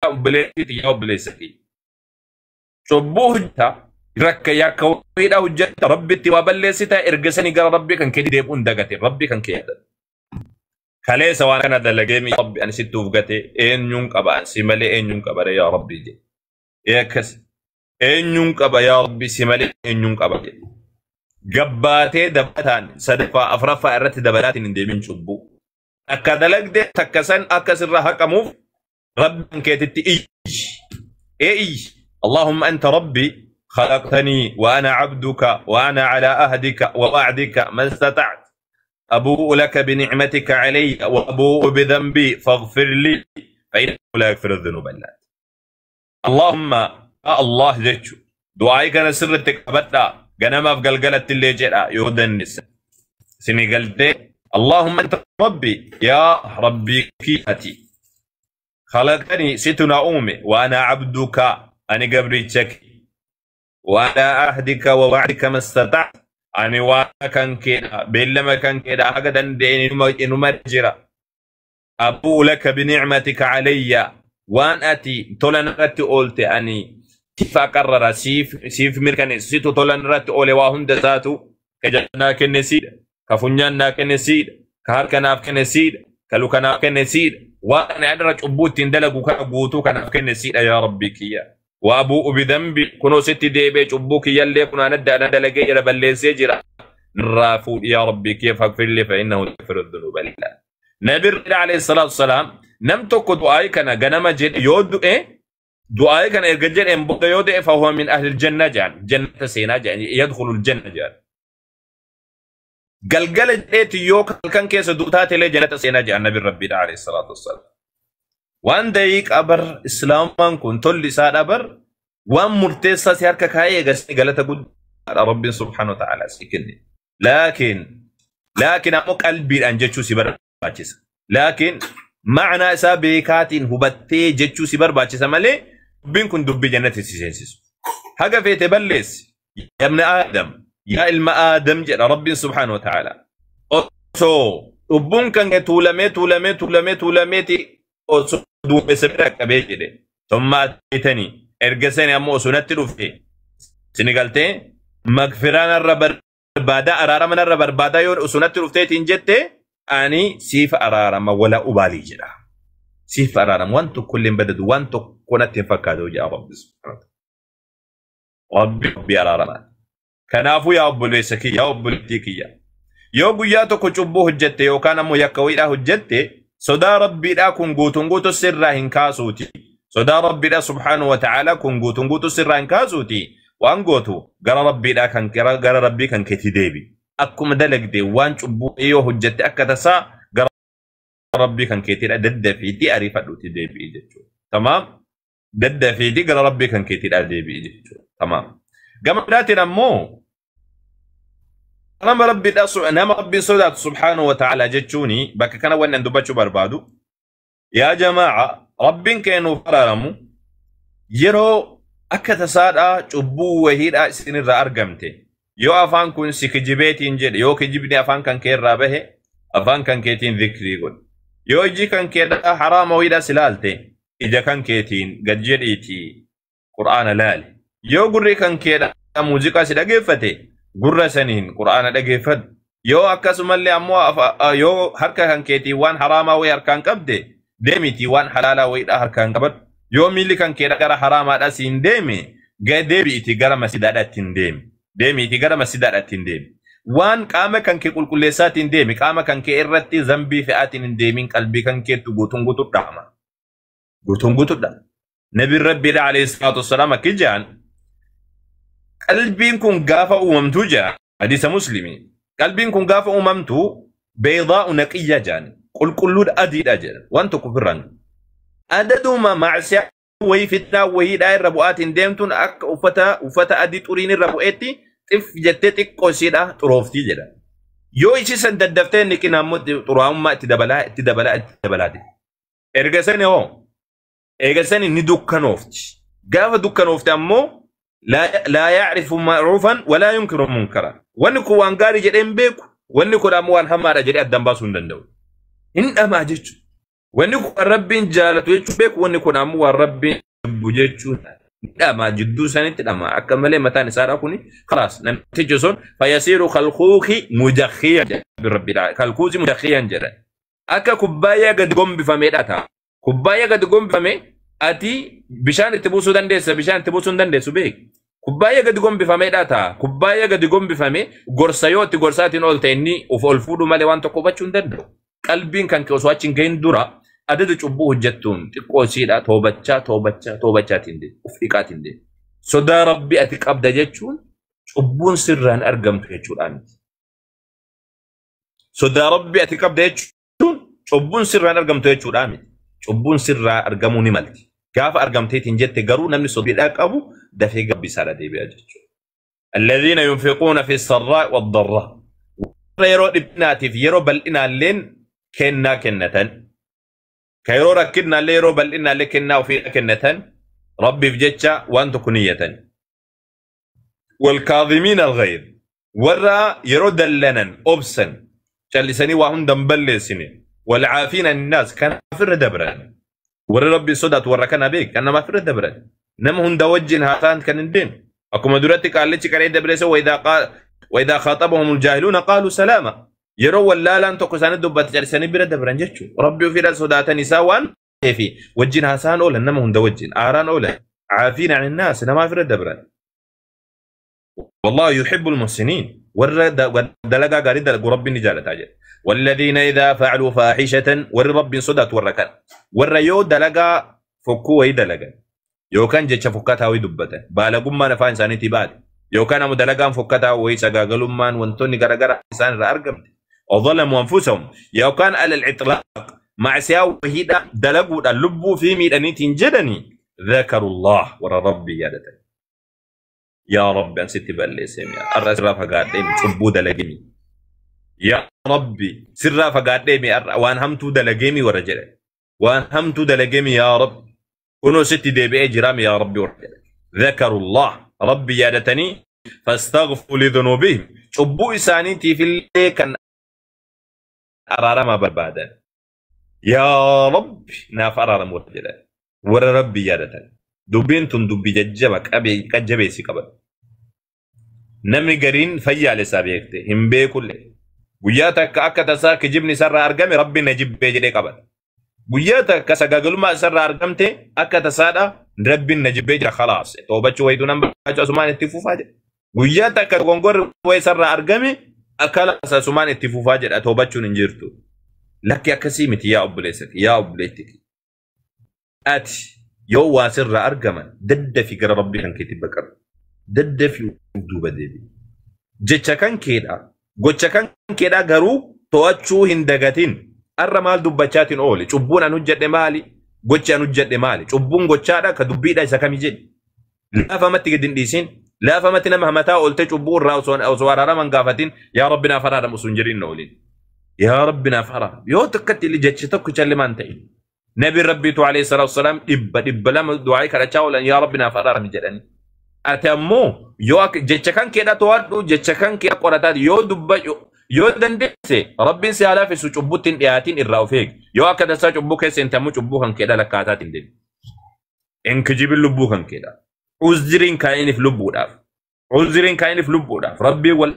Obboleettii, yaa obboleessa kiyya. Cubbuu hojjeta, rakka yakka wayiidhaa hojjeta, Rabbitti waa balleessita, erga sanii gara Rabbii kan kee deebi'uun dagate, Rabbii kan kee yaadata. Kaleessa waan kana dalagee mi Rabbi, ani sitti uf gate, eenyuun qaba ani si malee, eenyuun qaba yaa Rabbi jedhe. Ee akkas, eenyuun qaba yaa Rabbi si malee, eenyuun qaba jedhe. Gabbaatee dabalataan sadaffaa afuraffaa irratti dabalaatiin hin deemin cubbuu. Akka dalagde takka san akka sirraa haqamuuf Rabbi kan keetitti iyyi. Ee iyyi. اللهم أنت ربي خلقتني وأنا عبدك وأنا على عهدك ووعدك ما استطعت، أبوء لك بنعمتك علي وأبوء بذنبي فاغفر لي فإنه لا يغفر الذنوب إلا أنت. اللهم يا الله jechuu. Du'aa'ii kana sirriitti qabadhaa. Ganamaaf galgalatti illee jedha yoo dandeessan. Isinii galtee? اللهم أنت ربي, yaa Rabbii kiyyati. خلقتني, situ na uume, وأنا عبدك, ani gabricha kee, وعلى عهدك ووعدك ما استطعت, ani waan kan keedha, beellama kan keedha haga danda'een inuma jira. أبوء لك بنعمتك علي, waan ati tola narratti oolte ani siif aqarrara, siif mirkaneessa, situ tola narratti oole. Waa hunda isaatu ka ija naa kenne siidha, ka funyaan naa kenne siidha, ka harka naaf kenne siidha, ka luka naaf kenne siidha, waan ani adara cubbuu ittiin dalagu kana guutuu kanaaf kenne siidha yaa Rabbii kiyya. وأبوء بذنبي, kunoo sitti deebi'ee, cubbuu kiyyallee kun an adda ana dalagee jira, balleessee jira, narraa fuudhi yaa Rabbii kiyya. فاغفر لي فإنه لا يغفر الذنوب إلا. Nabi عليه الصلاة والسلام nam tokko du'aayii kana ganama jedhe yoo du'e, du'aayii kana erga jedheen booda yoo du'e, فهو من أهل الجنة jedhan, jannata seenaa jedhan, يدخل الجنة jedhan. Galgala jedheeti yoo halkan keessa du'u taatelee jannata seenaa jedhan Nabi Rabbiidha عليه الصلاة والسلام. Waan daqiiqaa bar, islaamaan kun tolli isaa bar waan murteessaa si harka kaa'ee eegasii galata guddaadha Rabbiin سبحانه وتعالى si kenne. Laakiin ammoo qalbiidhaan jechuu si barbaachisa. Laakiin ma'anaa isaa beekaatiin hubattee jechuu si barbaachisa malee dubbiin kun dubbii jannatti si seensisu. Haga feete balleessi. يا ابن آدم, yaa ilma Aadam jedha Rabbiin سبحانه وتعالى. Osoo cubbuun kan kee tuulamee tuulamee tuulamee tuulameeti osoo duumessa bira qabee jedhe. ثم أتيتني, erga sani ammoo osoo natti dhufe, sini galtee, magfiraan irra barbaadaa, araarama narra barbaadaa yoo osoo natti dhufteetiin jette, ani siif araarama, ولا أبالي jedha. Siif araarama, waan tokko illee hin badadu, waan tokko natti hin fakkaatu jedha Rabbi سبحانه وتعالى. Rabbi Rabbi araaramaa. Kanaafuu yaa obboleessa kiyya, yaa obboleettii kiyya. Yoo guyyaa tokko cubbuu hojjette yookaan ammoo yakka wayiidhaa hojjette, sodaa Rabbiidhaa kun guutuun guutuu sirraa hin kaasuuti. Sodaa Rabbiidhaa سبحانه وتعالى kun guutuun guutuu sirraa hin kaasuuti. Waan gootu gara Rabbiidhaa kan gara Rabbii kan keetii deebi. Akkuma dalagde waan cubbuu yoo hojjette akka tasaa, gara Rabbii kan keetiidha daddafiitii ariifadhuuti deebi'i jechuudha. تمام? Daddafiitii gara Rabbii kan keetiidha deebi'i jechuudha. تمام. Gama biraatiin ammoo nama Rabbiidha, nama Rabbiin sodaatu سبحانه وتعالى jechuuni, bakka kana wanni an dubbachuu barbaadu, yaa jamaa'a, Rabbiin keenuuf araaramu yeroo akka tasaadhaa cubbuu wahiidhaa isinirraa argamte, yoo afaan kun si kijibeetiin jedhe, yoo kijibni afaan kan kee irraa bahe, afaan kan keetiin zikrii godhe. Yoo iji kan keedhaa haraama wahiidhaa si laalte, ija kan keetiin gad jedhiitii Qur'aana laali. Yoo gurri kan keedhaa muuziqaa si dhageeffate, gurra saniin Qur'aana dhageeffadhu. Yoo akkasumallee ammoo yoo harka kan keetiin waan haraamaa wayii harkaan qabde, deemitii waan halaalaa wayiidhaa harkaan qabadhu. Yoo miilli kan keedhaa gara haraamaadhaa siin deeme, deebi'itii gara masjidaadhaa ittiin deemi. Deemiitii gara masjidaadhaa ittiin deemi. Waan qaama kan kee qulqulleessaatiin deemi, qaama kan kee irratti zambii fe'aatiin hin deemin, qalbii kan keettu guutuun guutuu dhahama. Guutuun guutuudha. Nabiin Rabbiidha عليه الصلاة والسلام akki jedhan: qalbiin kun gaafa uumamtuu jedha, hadiisa Muslimii. Qalbiin kun gaafa uumamtu بيضاء نقية jedhan, qulqulluudha, adiidha jedhan, waan tokko ofirraan. Adaduma macsiyaa wayii, fitnaa wayiidhaa irra bu'aatiin deemtuun, akka uffata adii xuriin irra bu'eetti xif jettee xiqqoo ishiidha xurooftii jedha. Yoo ishii san daddaftee niqin ammoo xuraa'ummaa itti dabalaa, itti dabalaa, itti dabalaati. Erga sani hoo, erga sani ni dukkanoofti. Gaafa dukkanoofte ammoo لا يعرف معروفا ولا ينكر منكرا. Wanni kun waan gaarii jedhee hin beeku. Wanni kun ammoo waan hamaadha jedhee addaan baasuu hin danda'u. Hin dhamaa jechuudha. Wanni kun waan Rabbiin jaalatu jechuu beeku, wanni kun ammoo waan Rabbiin jibbu jechuun dhama jidduu sanitti dhama akka malee mataan isaadha kuni khalaas namtichi sun fayasiiru kalkuuki mujakhiyan jedha Rabbi kalkuusi mujakhiyan jedha. Akka kubbaayyaa gadi gombifameedha ta'a. Kubbaayyaa gadi gombifame ati bishaan itti buusuu dandeessa, bishaan itti buusuu hin dandeessu beeki. Kubbaayyaa gadi gombifameedha ta'a. Kubbaayyaa gadi gombifame gorsa yoo itti gorsaatiin ol ta'e inni of ol fuudhu malee waan tokko hubachuu hin danda'u. Qalbiin kan kee osoo achi hin gahin dura adada cubbuu hojjettuun xiqqoo isiidha toobachaa toobachaa toobachaatiin deemu of dhiqaatiin deemu. Sodaa Rabbi ati qabda jechuun cubbuun sirraan argamtu jechuudha miti. Sodaa Rabbi ati qabda jechuun cubbuun sirraan argamtu jechuudha miti. Cubbuun sirraa argamuu ni malti. Gaafa argamteetiin jette garuu namni sodaa qabu dafee gabbisaadha deebi'a jechuudha. Alladhiina yunfiquuna fi sarraa wad-darraa. Warra yeroo dhiphinaatiif yeroo bal'inaalleen kennaa kennatan. Ka yeroo rakkinaallee yeroo bal'inaallee kennaa ofii kennatan Rabbiif jecha waan tokko niyyatan. Walkaadhimiina alghayz. Warra yeroo dallanan obsan callisanii waa hunda hin balleessine. Walcaafiina annaas kan ofirra dabran. Warri Rabbi sodaatu warra kana beek kan nama ofirra dabran. Nama hunda wajjin haasa'an kan hin deemne. Akkuma duratti qaallichi qaree dabreessa waidaa khaaxabahum aljaahiluuna qaaluu salaama. Yeroo wallaalaan tokko isaanii dubbate callisanii bira dabran jechuudha. Rabbi ofiidhaan sodaatan isaa waan ta'eef wajjin haasa'an oolan nama hunda wajjin aaraan oolan. Caafiina annaas nama ofirra dabran. والله يحب المحسنين ور دلقا قال دلق ربي نجالة أجل. والذين إذا فعلوا فاحشة ور رب صدات وركن ور يو دلقا فكو وي دلقا يو كان جتش فكتها وي دبته بالغم ما نفع إنسان تباد يو كان مدلقا فكتها وي سقاقلم ما وانتوني غرغر إنسان رأرقم وظلموا أنفسهم يو كان على الإطلاق مع سياو وهيدا دلقوا اللبو في ميداني تنجدني ذكروا الله ور ربي يادته يا رب أن ستي بلسمي الرأس فقادمي cubbuu dalagemi yaa Rabbi sirraa fagaadheemi waan hamtuu dalageemi warra jedhe waan hamtuu dalageemi yaa Rabbi kunoo sitti deebi'ee jiraami yaa Rabbi warra jedhe ذكروا الله Rabbi yaadatanii فاستغفروا لذنوبهم cubbuu isaaniitiif illee kan araarama barbaadan yaa Rabbi naaf araaramu warra jedhan warra Rabbi yaadatan. Dubbiin tun dubbii jajjaba qajjabeessi qaban. Namni gariin fayyaalessaa beekte hin beekullee. Guyyaa takka akka tasaa kijibni isarraa argame Rabbi na jibbee jedhee qabata. Guyyaa takka sagaagalummaa isarraa argamte akka tasaadha Rabbiin na jibbee jira khalaas. Toobachuu wayituu nan barbaachisu asumaan itti fufaa jedha. Guyyaa takka dogongorri wayii isarraa argame akka asumaan itti fufaa jedha toobachuun hin jirtu. Lakki akkasii miti yaa obboleessati yaa obboleetti. Ati yoo waa sirraa argaman daddafi gara Rabbii kan keetti baqadhu. Daddafi duuba deebi. Jecha kan keedha. Gocha kan keedha garuu to'achuu hin dagatin. Arra maal dubbachaatiin oole? Cubbuun an hojjedhe maali? Gochi an hojjedhe maali? Cubbuun gochaadha ka dubbiidha isa kami jedhi. Laafamatti gadi hin dhiisin. Laafamatti nama hamataa oolte cubbuu irraa osoo araaraman gaafatin yaa Rabbi naaf araaramu osoo hin jedhin oolin. Yaa Rabbi naaf araaramu. Yoo tokkotti illee jechi tokko callimaan ta'e. Nabi Rabbiitu alayhi salaatu wasalaam 200 du'aa kadhachaa oolan yaa Rabbi naaf araarami jedhani. Ati ammoo yoo jecha kan keedha to'adhu jecha kan keedha qorataa yoo dubba yoo dandeesse Rabbiin si haa laaffisu cubbutti hin dhiyaatin irraa of eegi. Yoo akka tasaa cubbuu keessa hin tammu cubbuu kan keedha lakkaataatiin deemi. Hin kijibin lubbuu kan keedha. Uzriin kaa'iniif lubbuudhaaf. Uzriin kaa'iniif lubbuudhaaf. Rabbiin wal.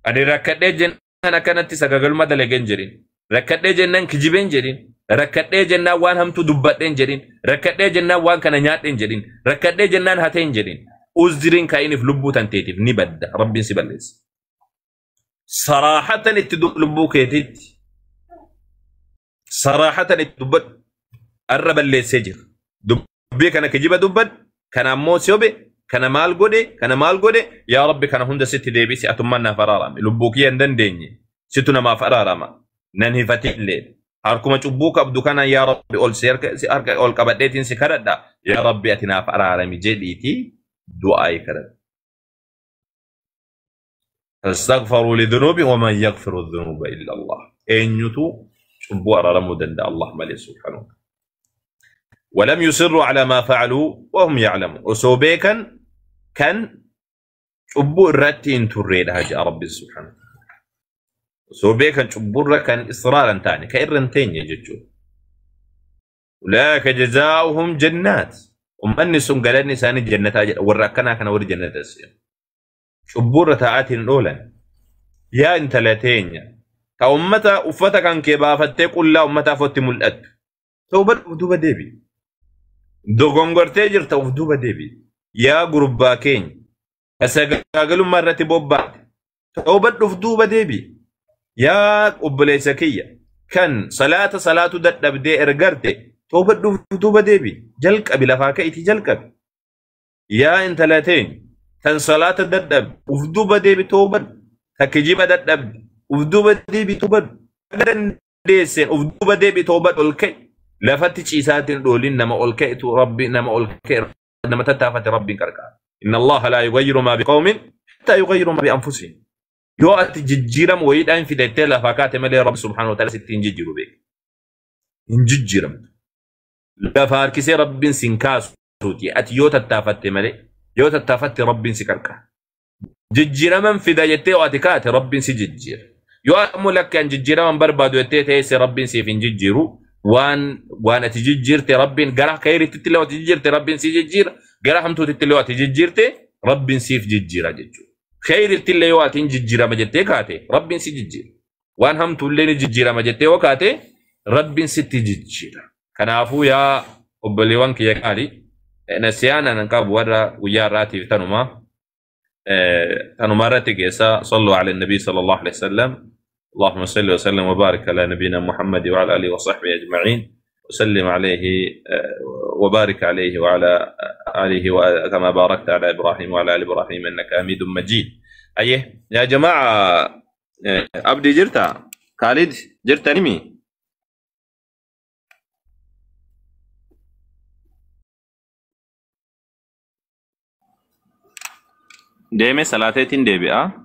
Ani rakkadhee jennaan akkanatti sagagaluma dalageen jedhin. Rakkadhee jennaan kijibeen jedhin. Rakkadhee jennaan waan hamtuu dubbadheen jedhin. Rakkadhee jennaan waan kana nyaadheen jedhin. Rakkadhee jennaan hateen jedhin. Uzriin kaa'iniif lubbuu tanteetiif ni badda. Rabbiin si balleessa. Saraahatan itti lubbuu keetiitti. Saraahatan itti dubbadhu. Arra balleessee jira. Dubbii kana kijiba dubbadhu. Kana ammoo si hobe. Kana maal godhe? Kana maal godhe? Yaa Rabbi kana hunda sitti deebisi atummaan naaf araarame. Lubbuu kiyya hin dandeenye. Situ namaaf araarama. Nan hifatillee. Harkuma cubbuu qabdu kana yaa Rabbi ol si harka ol qabadheetiin si kadhadha. Yaa Rabbi ati naaf araarami jedhiitii du'aa kadhadha. فاستغفروا لذنوبهم ومن يغفر الذنوب إلا الله. Eenyutu cubbuu araaramuu danda'a Allah malee subhaanahu wa ta'ala. ولم يصروا على ما فعلوا وهم يعلمون. Osoo beekan kan cubbuu irratti hin turreedha jedha Rabbi subhaanahu. Osoo beekan cubbuurra kan israaran taane kan irra hin teenye jechuudha. Ulaa'ika jazaa'uhum jannaat. Ummanni sun galanni isaanii jannataa jedha. Warra akkanaa kana warri jannata seenu. Cubbuurra taa'aatiin hin oolan. Yaa intala teenya. Ta ummata uffata kan kee baafattee qullaa ummataaf otti mul'attu. Tawbadhu of duuba deebi. Dogongortee jirta of duuba deebi. Yaa gurbaa keenya. Ka sagaagalummaa irratti bobbaate. Tawbadhu of duuba deebi. Yaa obboleessa kiyya. Kan salaata salaatu dadhabdee ergarte tawbadhu of duuba deebi. Jalqabi lafaa ka'itii jalqabi. Yaa intala teenya. Tan salaata dadhabde of duuba deebi tawbadhu. Ta kijiba dadhabde of duuba deebi tawbadhu. Dandeesseen of duuba deebi tawbadhu ol ka'i. Lafatti ciisaatiin dhoolin nama ol ka'itu rabbi nama ol ka'e nama tattaafate rabbiin qarqaara. Inna Allaha laa yughayyiru maa biqawmin hattaa yughayyiru maa bianfusihim. Yoo ati jijjiirama wayiidhaan fidattee lafaa kaate malee rabbi subhaanahu wa ta'ala sitti hin jijjiiru beeka. Hin jijjiiramtu. Lafa harkisee rabbiin sin kaasuuti. Ati yoo tattaafatte malee yoo tattaafatte rabbiin si qarqaara. Jijjiiraman fida jettee yoo ati kaate rabbiin si jijjiira. Yoo ammoo lakki an jijjiiraman barbaadu jettee teesse rabbiin siif hin jijjiiru. Waan ati jijjiirte rabbiin gara khayriitti illee ati jijjiirte rabbiin si jijjiira. Gara hamtuutitti illee ati jijjiirte rabbiin siif jijjiira jechuudha. Khayriitti illee yoo ati hin jijjiirama jettee kaate rabbiin si jijjiira. Waan hamtuu illee ni jijjiirama jettee yoo kaate rabbiin sitti jijjiira. Kanaafuu yaa obboleewwan kiyya qaali nasiyaan anan qabu warra guyyaa har'aatiif tanuma tanuma irratti geessa. Sallu ala nabii sallallahu alaihi wasallam. اللهم صل وسلم وبارك على نبينا محمد وعلى اله وصحبه اجمعين وسلم عليه وبارك عليه وعلى اله كما باركت على ابراهيم وعلى ال ابراهيم انك حميد مجيد. ايه يا جماعه ابدي جرتا خالد جرتا نمي ديمي صلاتين ديبي.